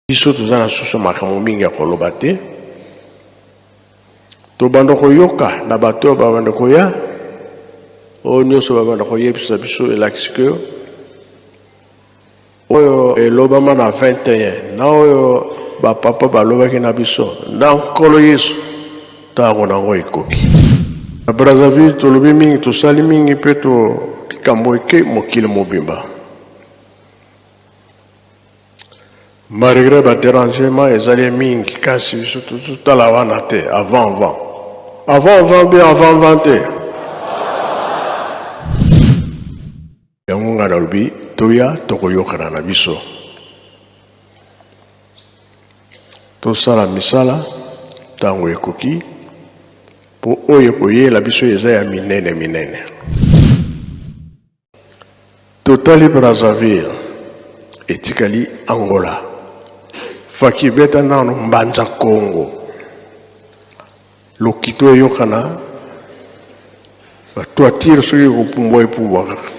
Biso toza na susu makambo mingi ya koloba te. Tobanda koyoka na bato oyo babanda koya, oyo nyonso babanda koyebisa biso elakisi ke oyo elobama na 21 na oyo bapapa balobaki na biso na Nkolo Yesu, ntango na yango ekoki. Na Brazzaville tolobi mingi, tosali mingi mpe to likambo eke mokili mobimba. Malgre ba derangement ezali mingi kasi biso totala wana te avant avant avant avant bien avant avant te yango ngai nalobi toya tokoyokana na biso tosala misala ntango ekoki mpo oyo ekoyela biso eza ya minene minene. Totali Brazzaville etikali Angola. Faki beta nano mbanza Congo. Lokito eyokana ba toiture soki ekopumbwa epumbwa kaka.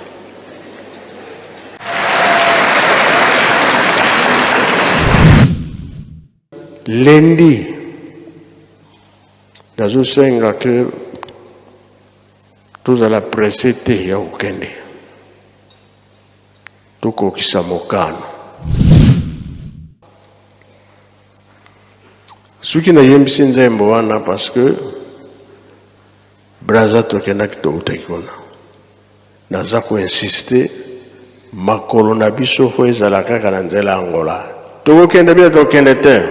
Lundi nazosenga ke Tozala presse te ya kokende, tokokisa mokano. Soki nayembisi nzembo wana parce que Brazza tokendaki toutaki kuna, naza ko insister makolo na biso fo ezala kaka na nzela ya Angola. Tokokende bien, tokende te.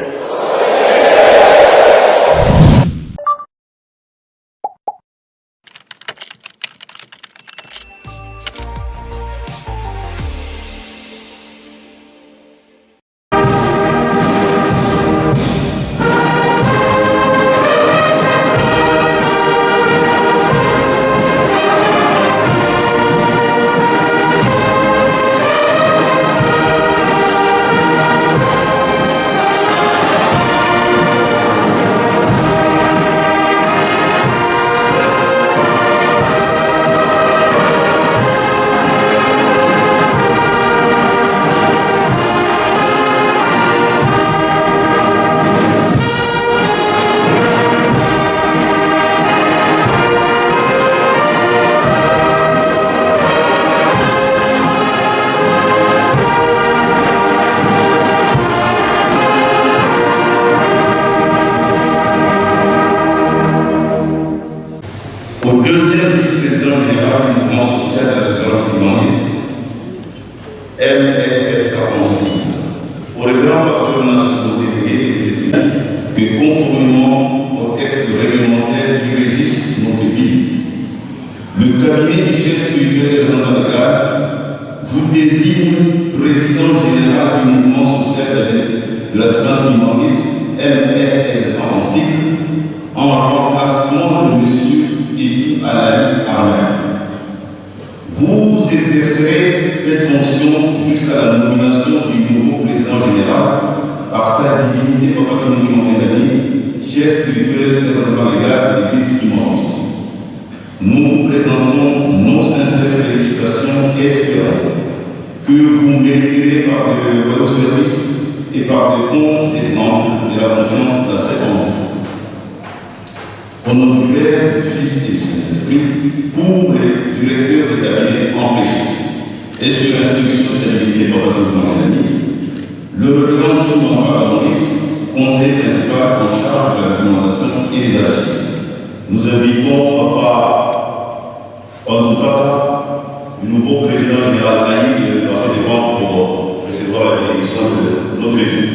Au deuxième vice-président général du mouvement social de l'assurance humaniste, MSS Kaponsi, au révérend pasteur national délégué de l'Église, que conformément au texte réglementaire qui régissent notre Église, le cabinet du chef spirituel et représentant légal vous désigne président général du mouvement social de l'assurance humaniste MSS en cycle, en remplacement de M. Etou Alali Armel. Vous exercerez cette fonction jusqu'à la nomination du nouveau président général par sa divinité Papa Simon Kimbangu, chef spirituel et représentant légal de l'Église kimbanguiste. Nous vous présentons nos sincères félicitations et espérons que vous mériterez par de vos services et par de bons exemples de la confiance placée en vous. Au nom du Père, du Fils et du Saint-Esprit, pour les directeurs de cabinet empêchés, et sur instruction de sa divinité Papa Saint le révérend Simon Maurice, conseiller principal en charge de la documentation et des archives. Nous invitons Papa Papa, le nouveau président général Aïe, de passer devant pour recevoir la bénédiction de notre élu.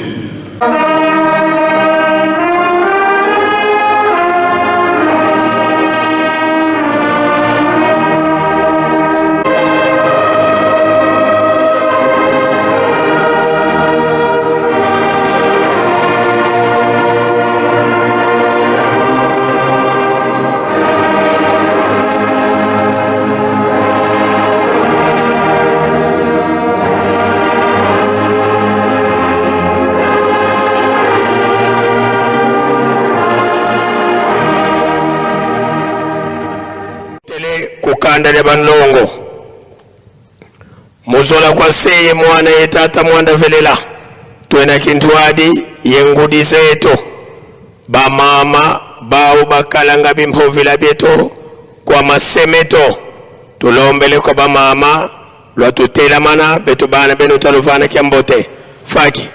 Kukanda lya banlongo muzola kwa seye mwana ye tata mwanda velela. Twena kintwadi ye ngudi zetu bamama bau bakalanga bimpovila bietu kwa masemeto tulombele kwa bamama lwa tutelamana betu bana benu taluvana kya mbote faki.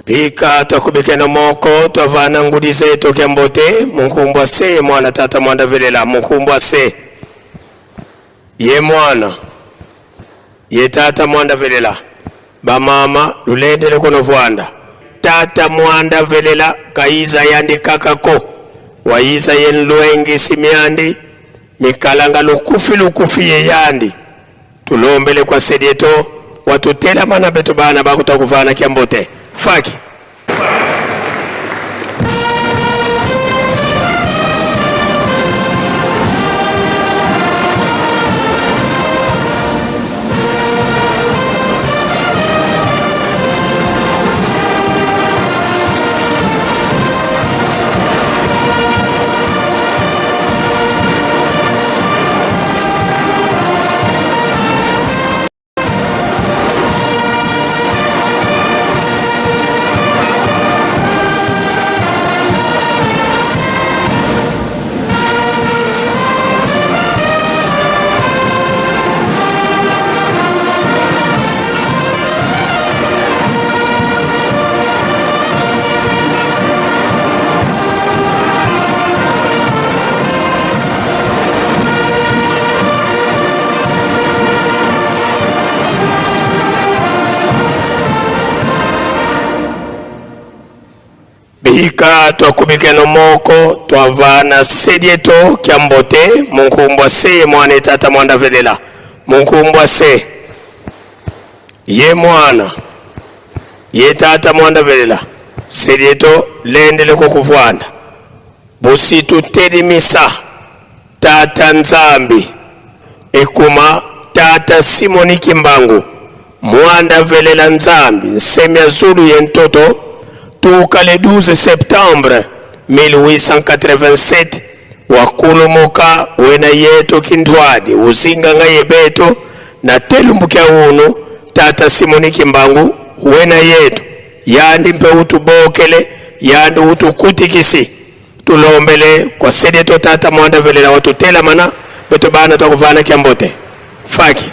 Bika twakubikena moko twavana ngudi zetu kya mbote munkumbwa se ye mwana tata mwanda velela munkumbwa se ye mwana ye tata mwanda velela bamama lulendele kono vwanda tata mwanda velela kayiza yandi kakako wayiza ye nlwengi simyandi mikalanga lukufi lukufi ye yandi tulombele kwa sedieto watutela mana betu bana bakutakuvana kya mbote faki. Bika twakubikeno moko twavana sedieto kya mbote munkumbwa se ye mwana etata mwanda velela munkumbwa se ye mwana ye tata mwanda velela sedieto lendele kokuvwanda busitu telimisa tata Nzambi ekuma tata Simoni Kimbangu mwanda velela Nzambi nsemya zulu ye ntoto tuka le 12 septembre 1887 wakulumuka wena yetu kintwadi uzinganga yebeto na telumbukia unu tata Simoni Kimbangu wena yetu yandi mpe utubokele yandi utukutikisi tulombele kwa sede to tata mwanda velela watutela mana beto bana twakuvana kyambote faki.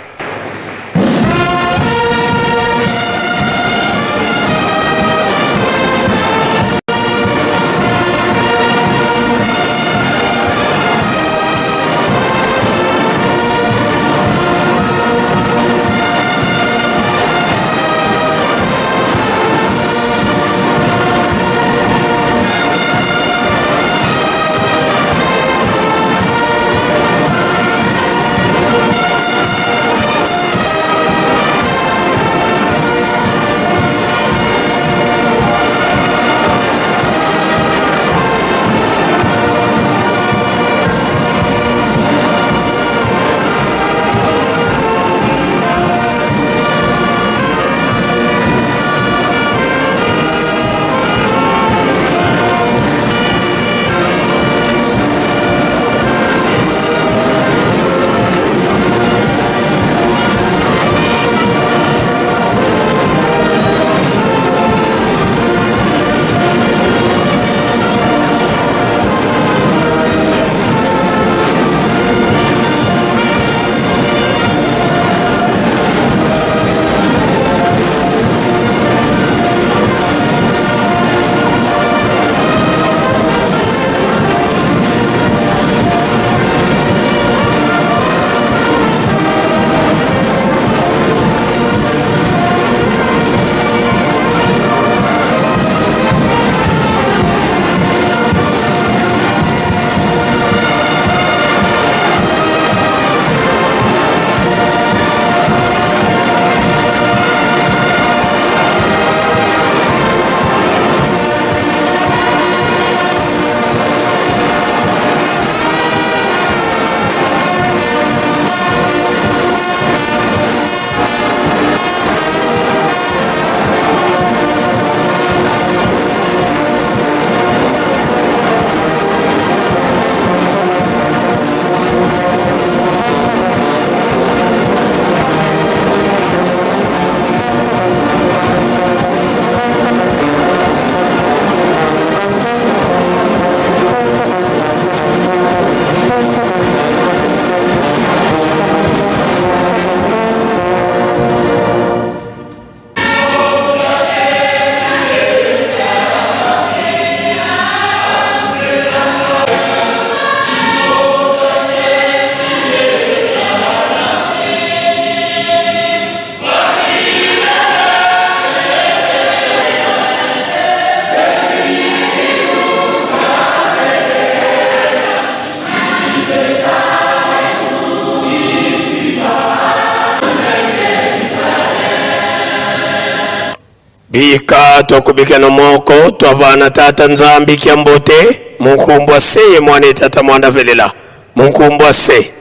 Bika twakubika no moko twavana tata Nzambi kya mbote munkumbwa se ye mwana tata mwanda velela munkumbwa se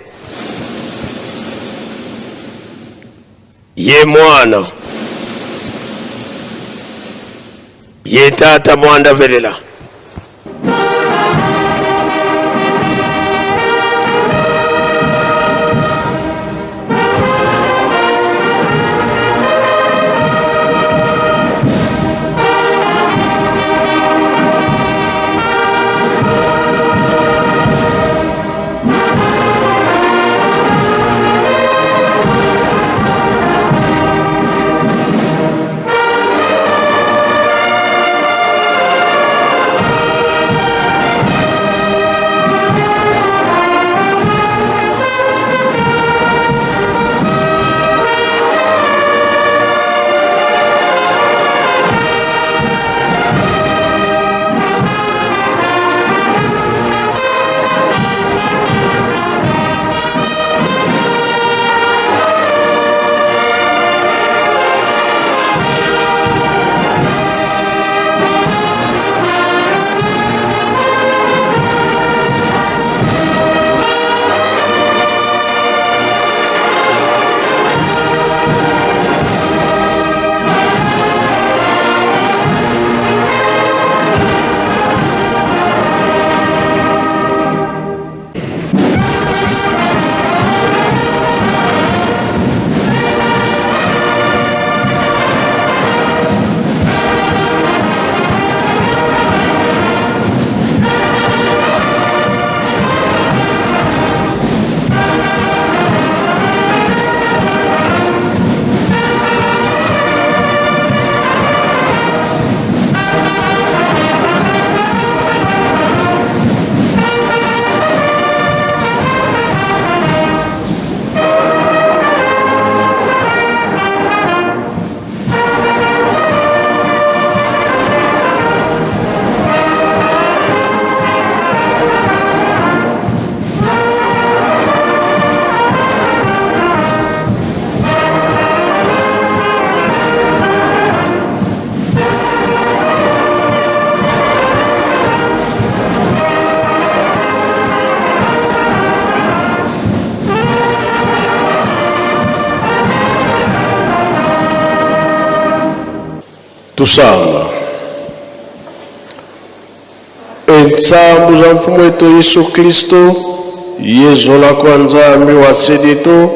ye mwana ye tata mwanda velela. Tusamba ensambu za mfumu wetu Yesu Kristo yezola kwa Nzambi wa seditu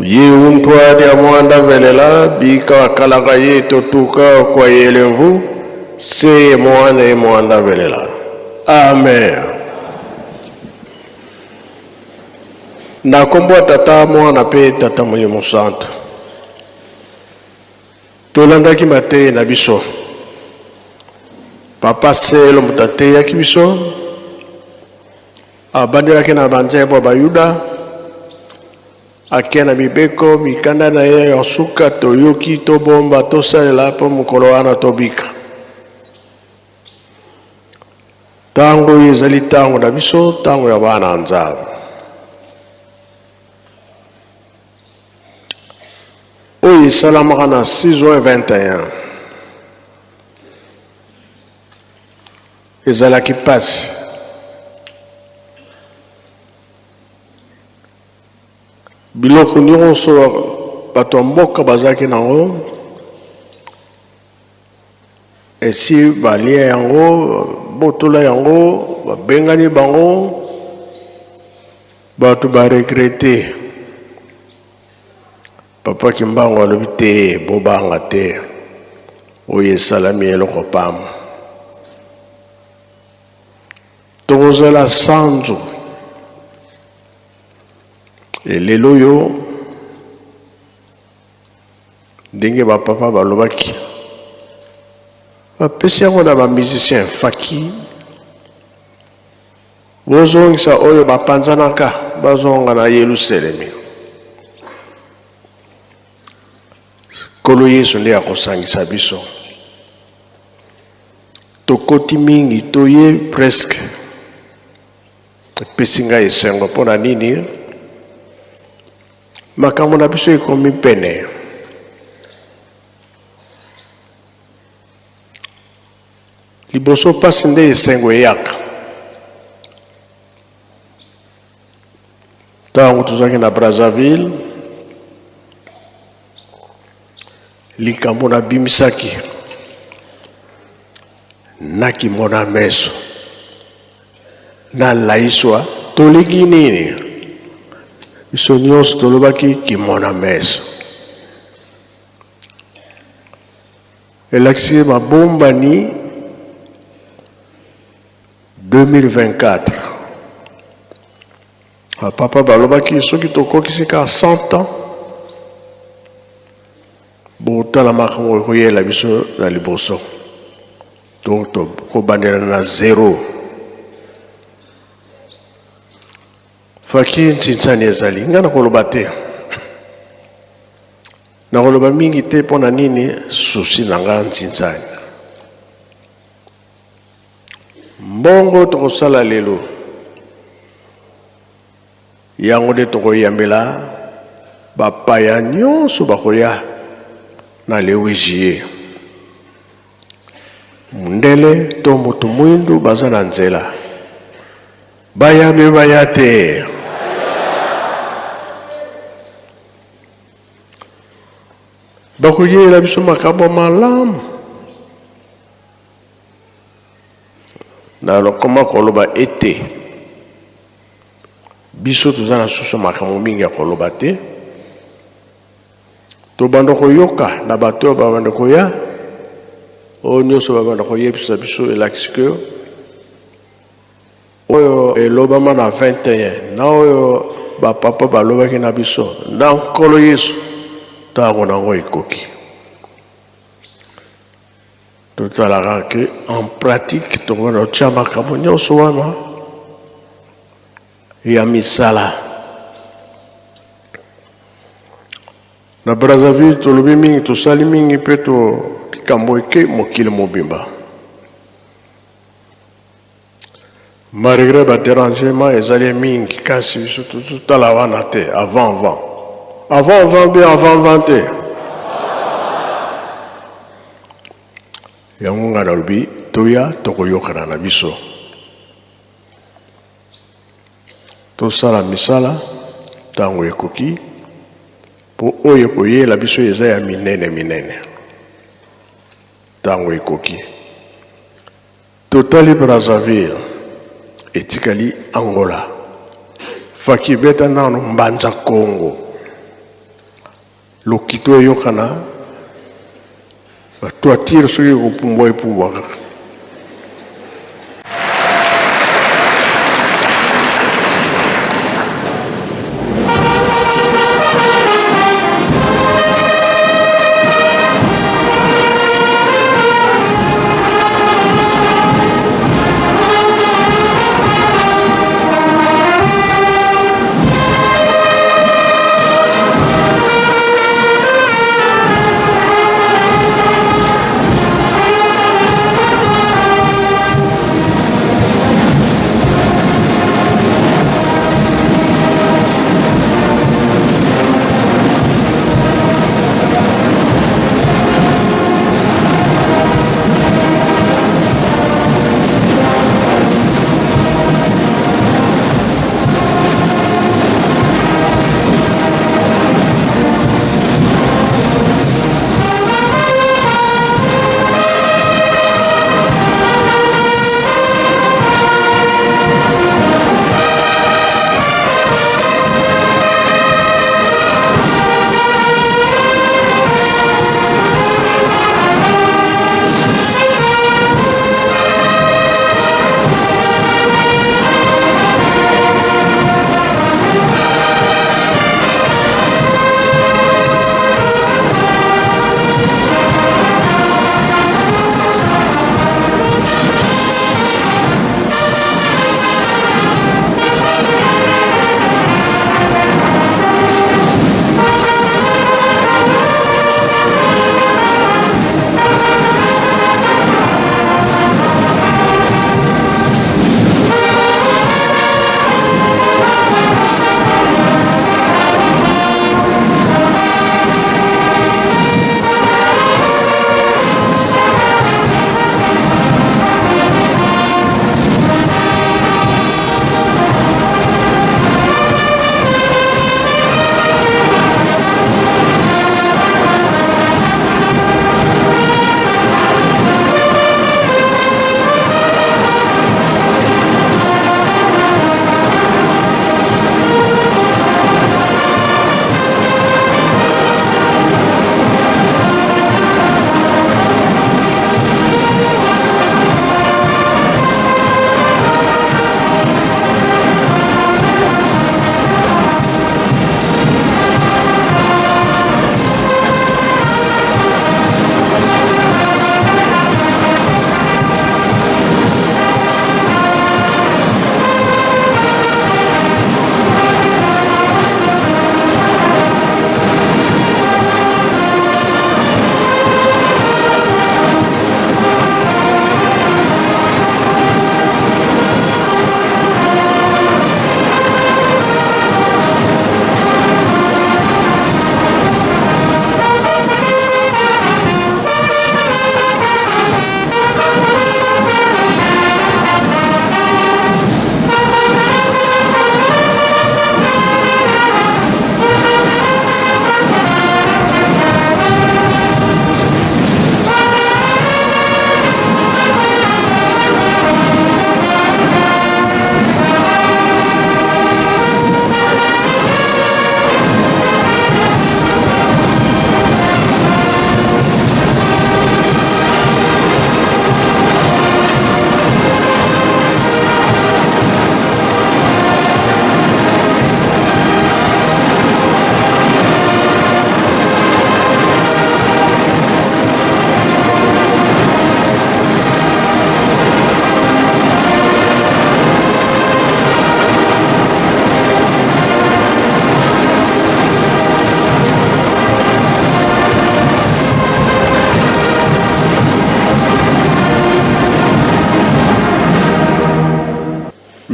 ye untwali ya mwanda velela bika wakalaka ye totuka kwa yelemvu se ye mwana ye mwanda velela. Amen. Na kombo ya Tata, Mwana pe Tata Molimo Santu. Tolandaki mateyi na biso. Papa Selo moto ateyaki biso, abandelaki na banzembo ya Bayuda, ake na mibeko, mikanda na ye ya suka toyoki, tobomba, tosalela mpo mokolo wana tobika. Ntango oyo ezali ntango na biso, ntango ya bana ya Nzambe. Oyo esalamaka na 6 juin 21 ezalaki mpasi. Biloko nyonso bato ya mboka bazalaki nango esi balia yango, botola yango, babengani bango, bato ba regrete. Papa Kimbangu alobi te, bobanga te, oyo esalami eloko pamba. Tokozala sanzu. Lelo oyo ndenge ba papa balobaki, bapesi yango na ba musiciens faki, bozongisa oyo bapanzanaka bazonga na Yelusalemi. Nkolo Yesu nde akosangisa biso. Tokoti mingi, toye presque. Epesi ngai esengo mpo na nini? Makambo na biso ekomi pene. Liboso mpasi nde esengo eyaka. Ntango tozalaki na Brazzaville, likambo nabimisaki nakimona meso nalaiswa tolingi nini? Biso nyonso tolobaki kimona meso. Elakisi mabombani 2024. Papa balobaki soki tokokisi kaka 100 ans, botala makambo ekoyela biso na liboso. Donc tokobandela na zero. Faki ntsinsani ezali ngai nakoloba te, nakoloba mingi te mpo na nini susi na ngai ntsinsani. Mbongo tokosala lelo yango nde tokoyambela bapaya nyonso bakoya na le 8 juillet. Mundele to moto mwindu baza na nzela, baya be baya te. Bakoyela biso makambo malamu. Nakoma koloba ete biso toza na susu makambo mingi ya koloba te. Tobanda koyoka na bato oyo babanda koya, oyo nyonso babanda koyebisa biso elakisi ke oyo elobama na 21 na oyo bapapa balobaki na biso na Nkolo Yesu, ntango nango ekoki. Totalaka ke en pratique tokobanda kotia makambo nyonso wana ya misala. Na Brazzaville tolobi mingi, tosali mingi mpe to likambo eke mokili mobimba. Malgré ba dérangement ezali mingi, kasi biso totala wana te. Avant avant avant avant bien avant avant te. Yango ngai nalobi toya tokoyokana na biso, tosala misala ntango ekoki, mpo oyo ekoyela biso eza ya minene minene. Ntango ekoki. Totali Brazzaville, etikali Angola. Faki beta nano mbanza Congo. Lokito eyokana, batoitire soki ekopumbwa epumbwa kaka.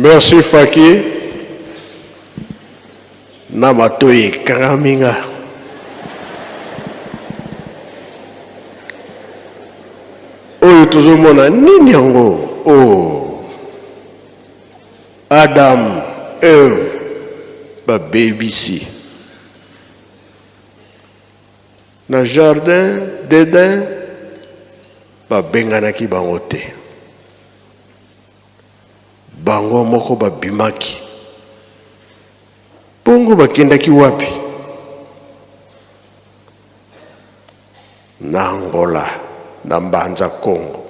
Merci Faki. Na matoyi ekangami nga. Oyo tozomona nini yango? Oh. Adam, Eve babebisi na jardin d'Eden babenganaki bango te. Bango moko babimaki. Bongo bakendaki wapi? Na Angola, na Mbanza Congo.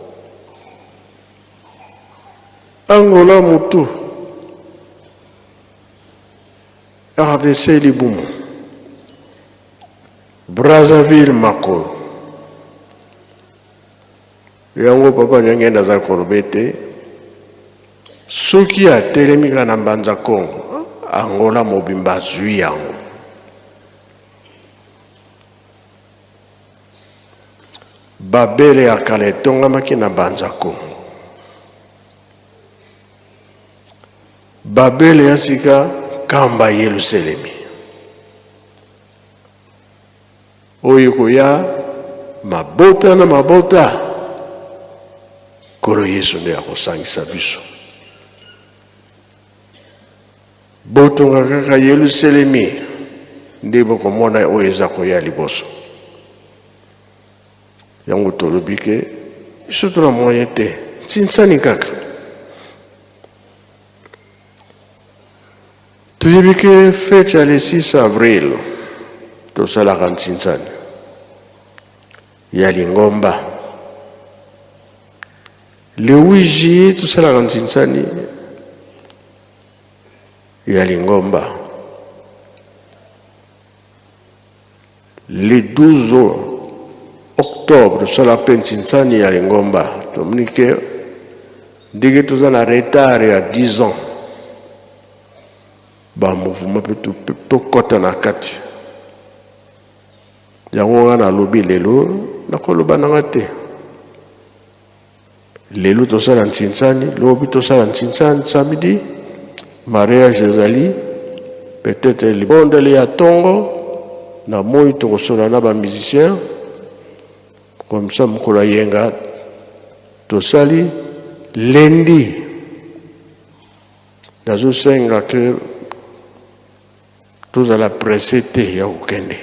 Angola mutu, RDC libumu, Brazzaville makolo. Yango papa Diangienda aza koloba ete soki atelemi kaka na Mbanza Congo, Angola mobimba azui yango. Babele ya kala etongamaki na Mbanza Congo. Babele ya sika kamba Yelusalemi. Oyo ekoya mabota na mabota, Nkolo Yesu nde akosangisa biso. Botonga kaka Yelusalemi, nde bokomona oyo eza koya liboso. Yango tolobi ke biso tona moyen te, ntsinsani kaka. Toyebi ke fete ya le 6 avril tosalaka ntsinsani ya lingomba. Le 8 juillet tosalaka ntsinsani ya lingomba. Le 12 octobre tosala mpe ntsinsani ya lingomba. Tomoni ke ndenge toza na retard ya 10 ans, ba mouvement mpe tokɔta na kati yango. Nga nalobi lelo, nakoloba nanga te. Lelo tosala ntsinsani, lobi tosala ntsinsani, samedi mariage ezali, peut-être libondeli ya ntongo na moi tokosola na bamusicien comme ça. Mokolo ya yenga tosali lundi. Nazosenga ke tozala presse te ya kokende,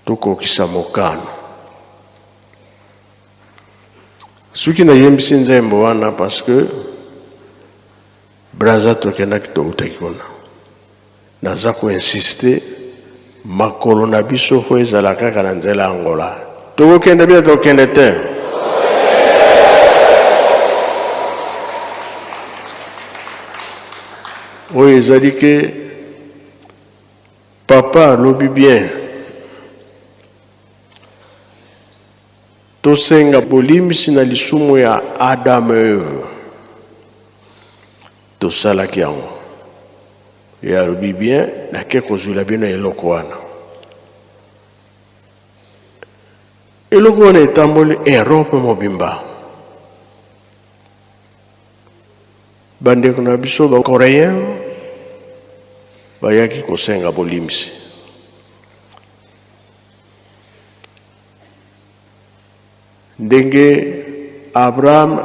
tokokisa mokano. Soki nayembisi nzembo wana, parce que Braza tokendaki, toutaki kuna, naza koinsiste, makolo na biso po ezala kaka na nzela ya Angola. Tokokende bien, tokende te. Oyo ezali ke papa alobi bien, tosenga bolimbisi na lisumu ya Adam Eve tosalaki yango. Ye alobi bien, nake kozwila bino eloko wana. Eloko wana etamboli Europe mobimba. Bandeko na biso bacoréen bayaki kosenga bolimbisi. Ndenge Abraham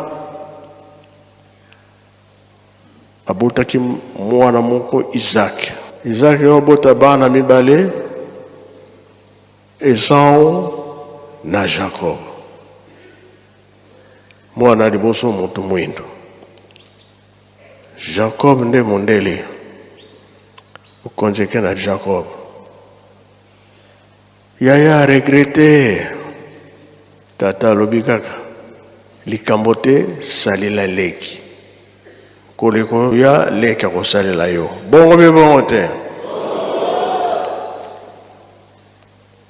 abotaki mwana moko Isaac, Isaac oyo abota bana mibale, Esau na Jacob. Mwana liboso moto mwindo, Jacob nde mondele. Okonzi eke na Jacob. Yaya regrete, tata alobi kaka likambo te, salela leki koleko ya leki akosalela yo bongo mpe bongo te.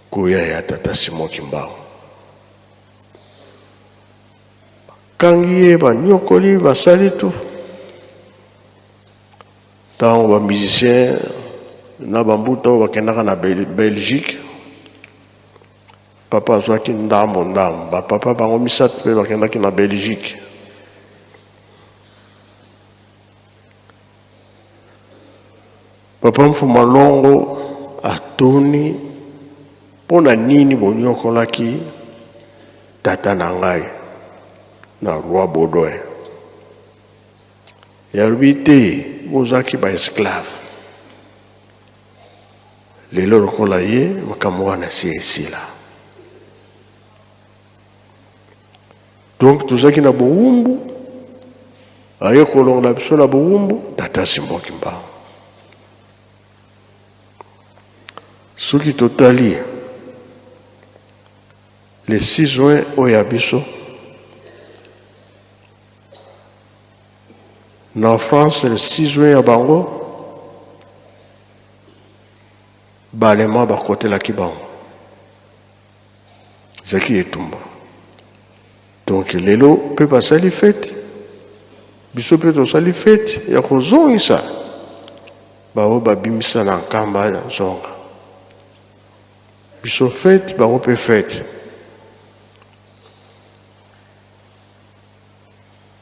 Koya ya tata Simon Kimbangu, bakangi ye, banyokoli, basali tu. Ntango bamusicien na bambuta oyo bakendaka na Belgique, papa azwaki ndambo ndambo. Bapapa bango misato mpe bakendaki na Belgique. Papa Mfuma Longo atuni mpo na nini bonyokolaki tata na ngai na roi Baudouin. Yalobi te bozalaki ba esclave. Lelo lokola ye makambo wana esi esila. Donc tozalaki na bowumbu, aye kolongola biso na bowumbu tata Simon Kimbangu. Soki totali le 6 juin oyo ya biso na France, le 6 juin ya bango balema bakotelaki bango, ezalaki etumba. Donc lelo mpe basali fete, biso mpe tosali fete ya kozongisa baoyo babimisa na nkamba ya zonga. Biso fete, bango mpe fete.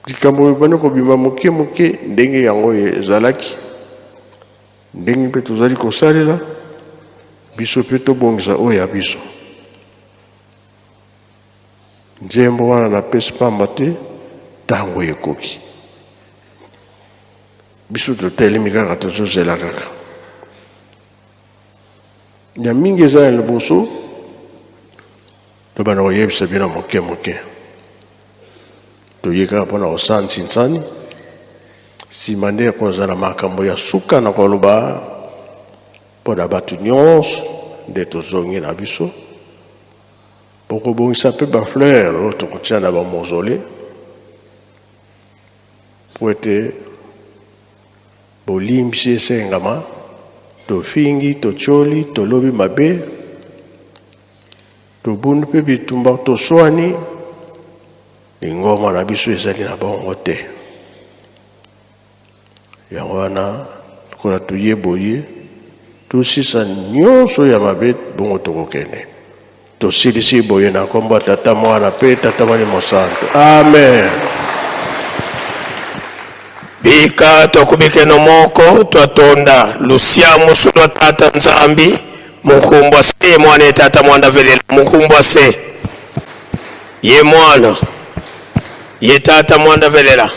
Likambo ebandi kobima moke moke ndenge yango ezalaki, ndenge mpe tozali kosalela biso mpe tobongisa oyo ya biso. Nzembo wana napesi pamba te, ntango ekoki. Biso totelemi kaka, tozozela kaka. Ya mingi eza ya liboso, tobanda koyebisa bino moke moke. Toye kaka mpona kosala nsinsani, nsima nde ekozala makambo ya suka na koloba mpo na bato nyonso nde tozongi na biso. Bokobongisa mpe bafleur oyo tokotia na bamozole mpo ete bolimbisi esengama. Tofingi, totioli, tolobi mabe, tobundi mpe bitumba, toswani, lingomba na biso ezali na bongo te. Yango wana lokola toye boye, tosisa nyonso ya mabe, bongo tokokende. Tosilisi boye na nkombo ya Tata, Mwana mpe Tata Molimo Santu. Amen. Bika twakubikeno moko twatonda lusia musu lwa Tata Nzambi munkumbwa se ye mwana ye Tata mwanda velela munkumbwa se ye mwana ye Tata mwanda velela.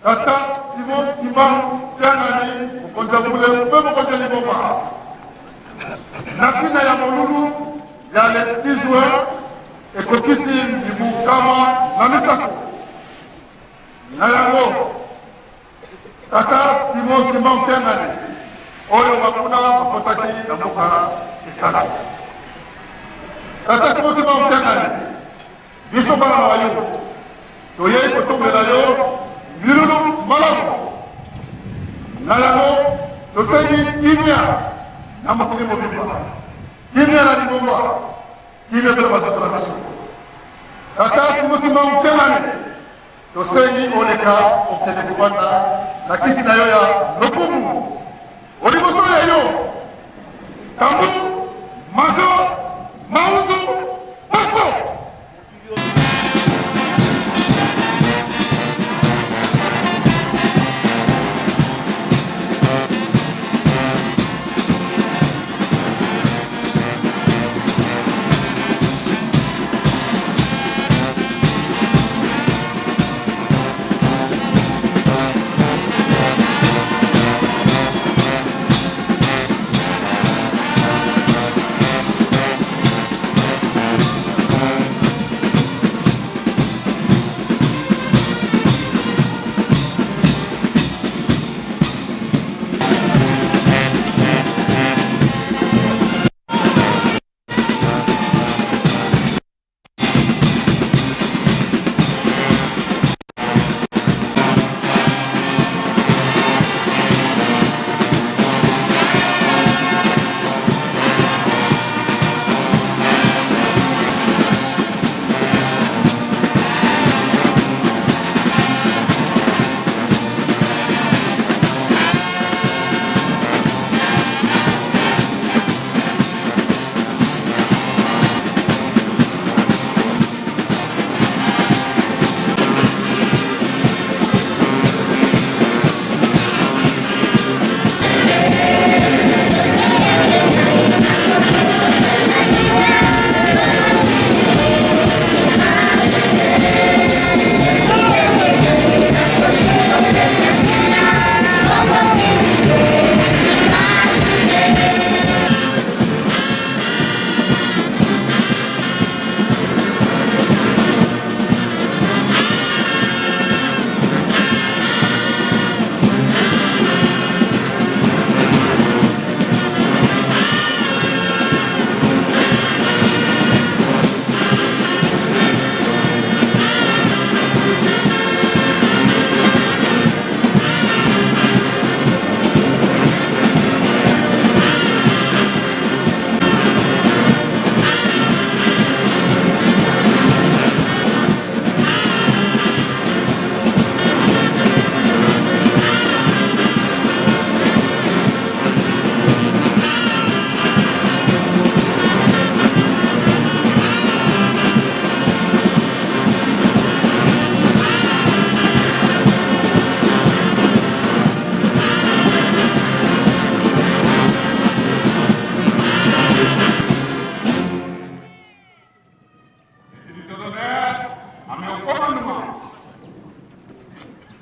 Tata Simon Kimbangu Kiangani, mokonzi ya bule mpe mokonzi ya lingomba, na ntina ya molulu ya le 6 juin ekokisi mibu 3. Na yango, Tata Simon Kimbangu Kiangani oyo banguna bakotaki na mboka esantu. Tata Simon Kimbangu Kiangani, biso bana na yo toyei kotombela yo milulu malamu. Na yango tosengi kimia na mokili mobimba, kimia na lingomba, kimia mpe na banzoto na biso. Tata Simon Kimbangu Kiangani, Tosengi oleka okende kovanda na kiti na yo ya lokumu o liboso ya yo Tambour Major Maunzu Bosco.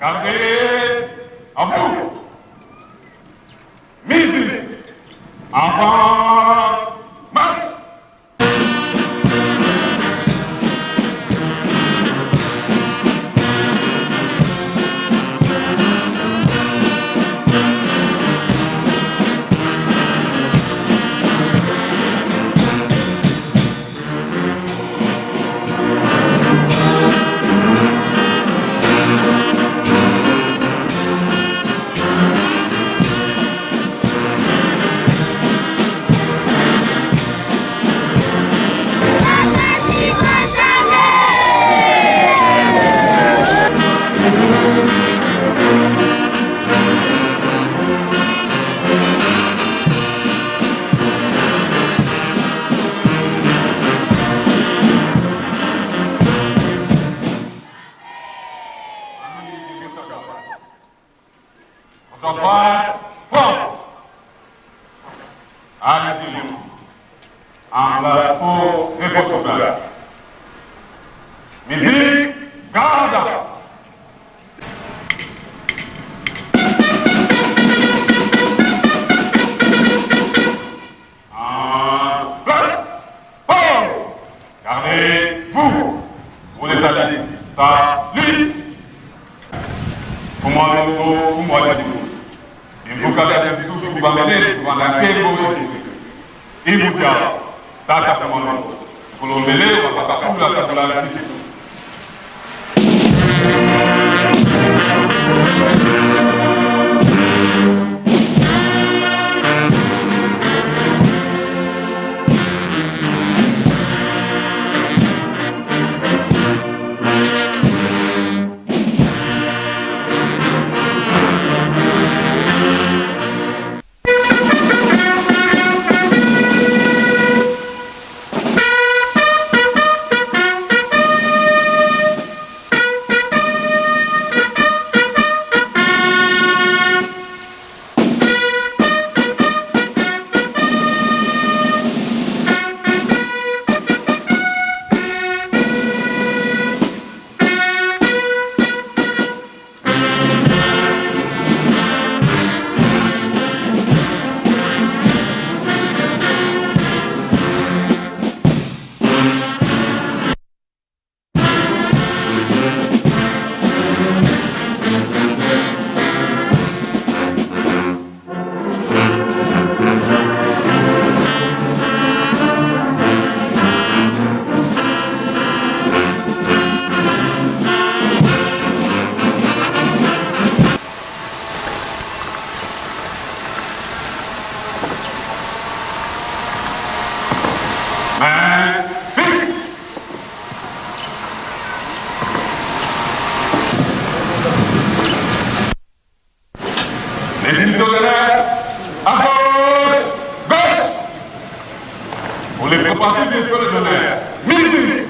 Gardez à vous. Musique. Avant. Marche. En place pour votre place. Musique, garde. Imvukaka lisusu kubanda ne kubanda nkembo ete Ibuta tata kumano kulombele wakakakula kakula nsiki. Les unités d'honneur, à gauche, gauche. Pour les préparatifs des étoiles d'honneur, minuit.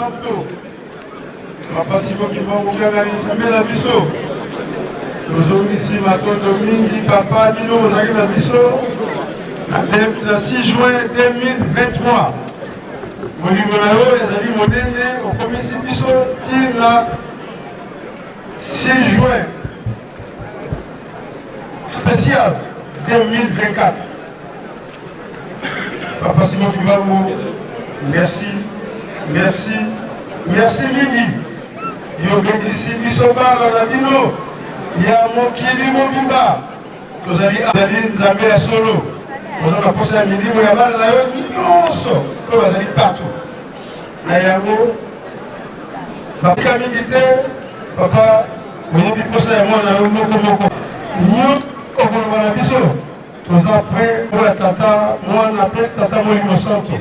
Mosantu. Papa Simon Kimbangu Kiangani, Nzambe na biso, tozongisi matondo mingi papa, bino bozalaki na biso na 6 juin 2023. Bolingo na yo ezali monene, okomisi biso ntina 6 juin spécial 2024. Papa Simon Kimbangu, merci, merci, merci mingi. Yobengisi biso bana na bino ya mokili mobimba. Tozali azali Nzambe ya solo. Oza na posa ya milimo ya bana na yo nyonso oyo bazali partout. Na yango bapika mingi te papa, oyebi posa ya mwana yo moko moko. Nyo okoloba na biso toza prêt oyo ya tata mwana mpe tata Molimo Santo.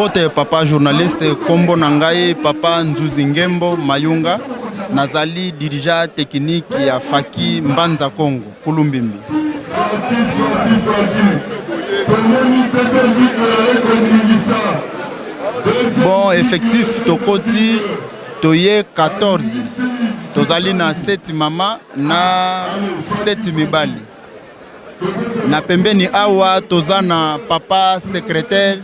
Mbote papa journaliste, kombo na ngai papa Nzuzi Ngembo Mayunga, nazali dirigeant technique ya Faki Mbanza Kongo Kulumbimbi. Bon effectif tokoti toye 14 tozali na 7 mama na 7 mibali. Na pembeni awa toza na papa secrétaire.